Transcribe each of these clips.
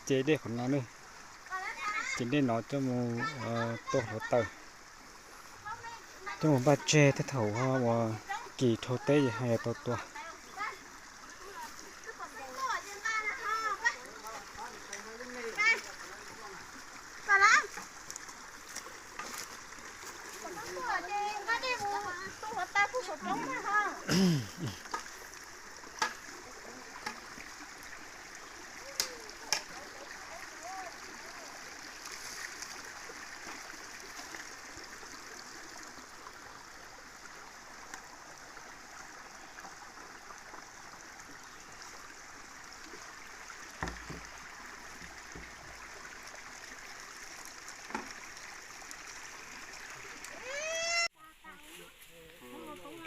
Ce dej qhov no ne, ce dej no coj mus tua hluav taws, coj mus npaj tseg tej thaum uas kis dhau teb ces ho yuav tau tua.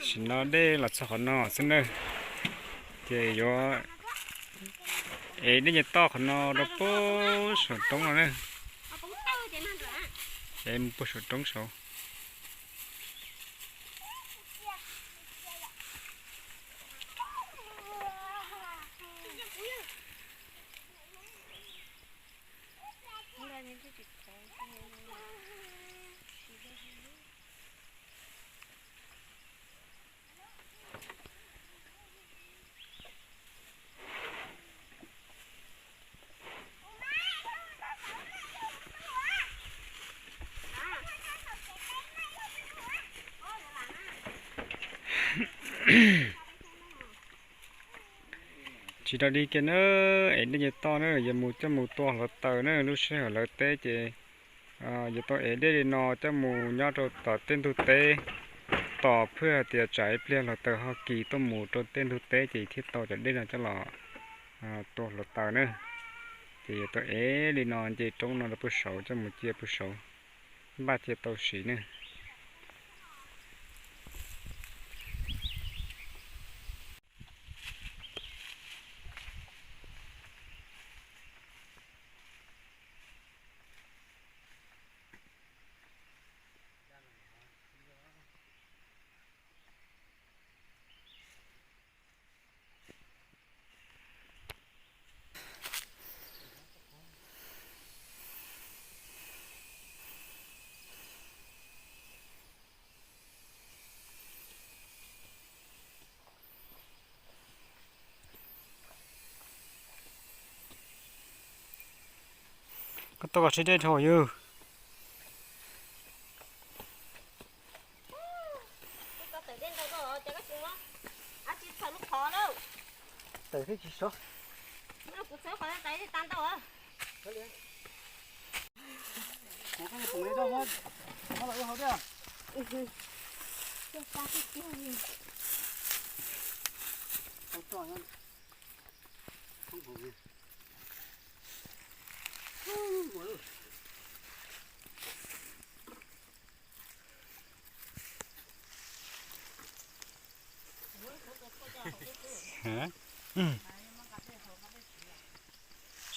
Tam sim no dej los txog qhov no xwb na, ces yuav ev dej nce toj qhov no rau puag saum roob no na, ev mus puag saum roob saud. Tsis tau dig kiag na, ev dej nce toj na, yuav mus coj mus tua hluav taws na, lub sij hawm lawv teb ces yuav tau ev dej li no coj mus nyob rau tom tej ntug teb, tos phwj hais tias tsam ib pliag hluav taws ho kis tuaj mus rau tej ntug teb ces thiaj tau cov dej no coj los tua hluav taws na. Ces yuav tau ev li no nce roob no rau puag saud coj mus cia puag saud, npaj cia tau siv ne. Koj tuaj koj sib dej dhau yug. Tawm thiab tsis sov.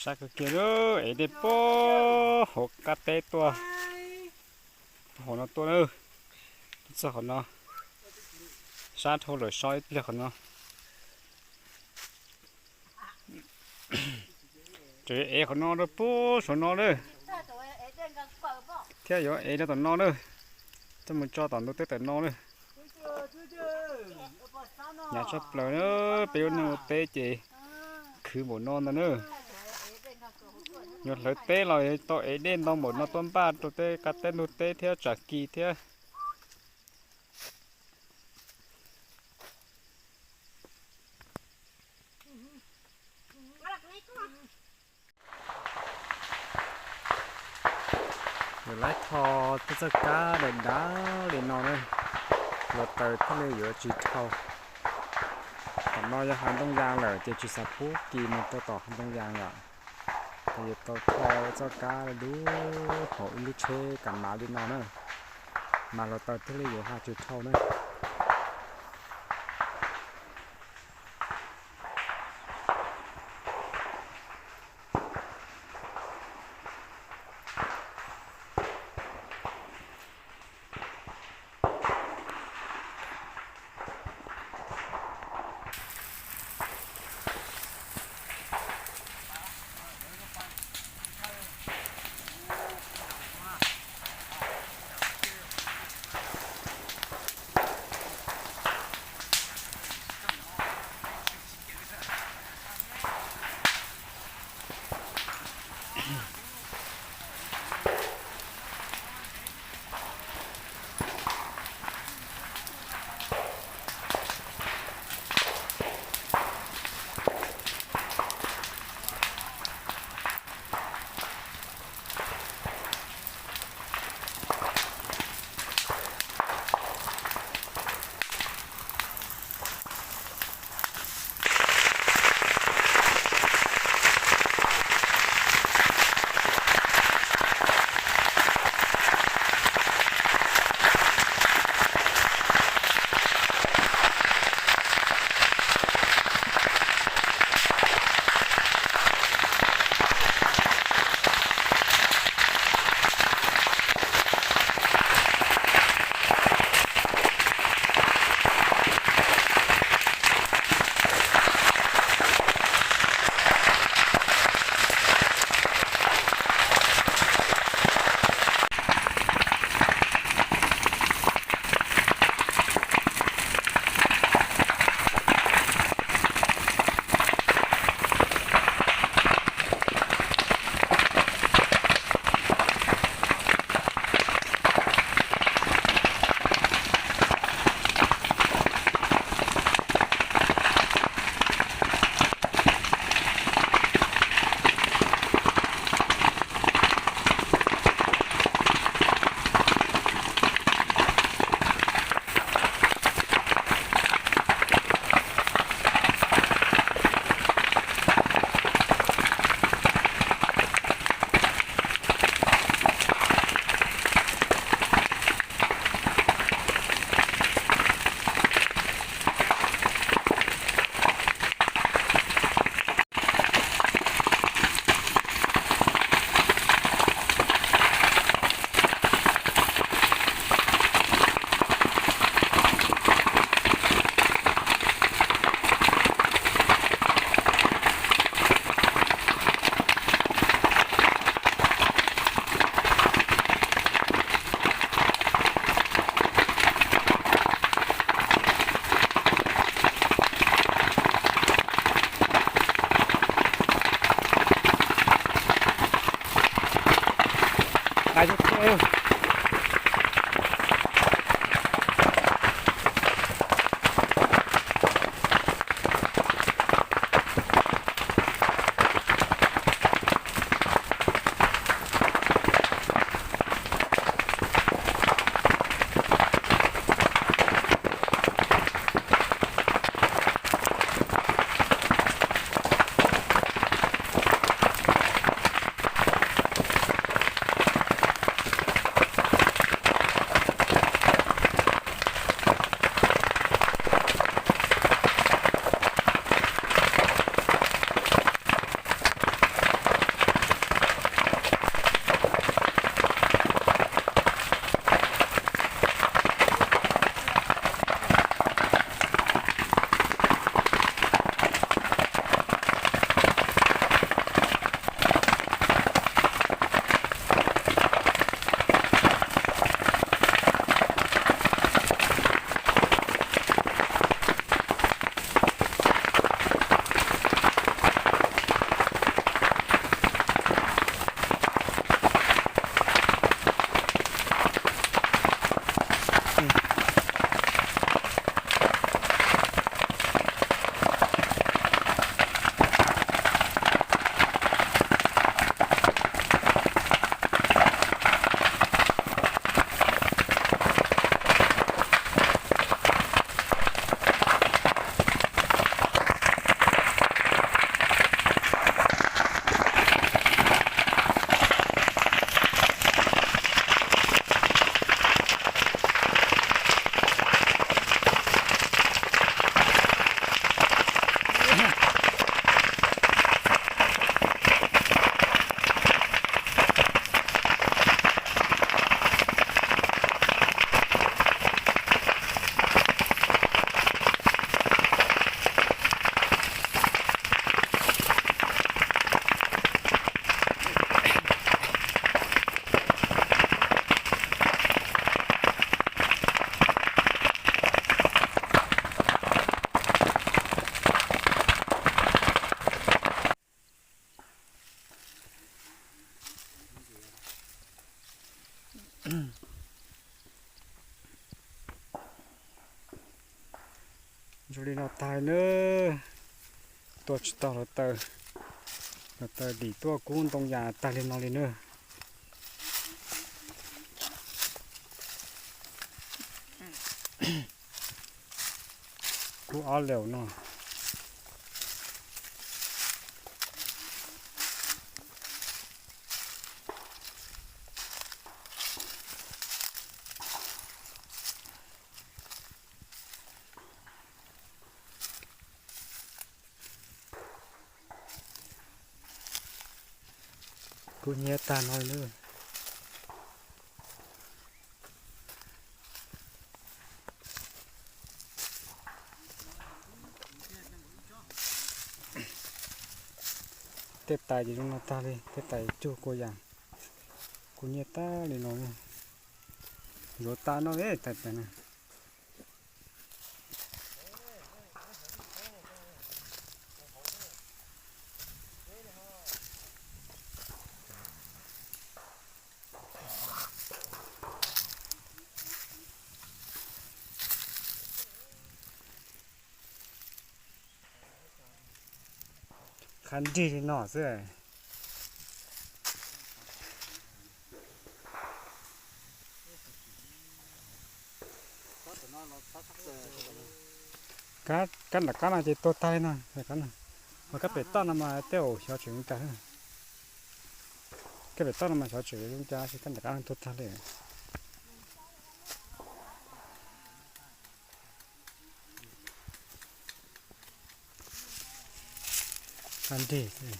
Sab kawg kiag lawm, ev dej puag hauv qab teb tuaj, puag hauv no tuaj na, txog qhov no, sab dhau lawm, so ib pliag qhov no. Tseem ev qhov no rau puag saum no lawm, thiab yuav ev rau tom no lawm, coj mus tso tom ntug teb tom no lawm. Hnyav tshaj plaws na, peb lub neej ua teb ces khwv npaum no ntag na. Yuav hlawv teb los yuav tau ev dej ntau npaum no tuaj npaj rau tej qab teb ntug teb thiab tsam kis thiab. Yuav laib tho tej txoj kab dav dav li no na, hluav taws thiaj li yuav tsis dhau. Tom no yog hav ntoo yas lawm ces tsis xav pub kis mus rau tom hav ntoo yas yom. Ces yuav tau tho txoj kab dub hauv ib lub tsheb kav mav li no na, mas hluav taws thiaj li yuav haj tsis dhau na. Zoo li no tag li na, tua tsis tau hluav taws, hluav taws dim tuaj kub ntoo yas tag li no li na. Kub ob leus no. Kub hnyiab tag no li na. Tej tais ces zoo no tag li, tej tais cug kua yas, kub hnyiab tag li no. Yuav tas no, tais tais na. Qab nrig li no xwb. Kab nram qab no ces tuag tag li no, ho kab pem toj no mas tej zaum xyov tseem zoo cas. Kab pem toj no mas xyov tseem zoo cas, kab nram qab no tuag tag li. Qab nrig xwb.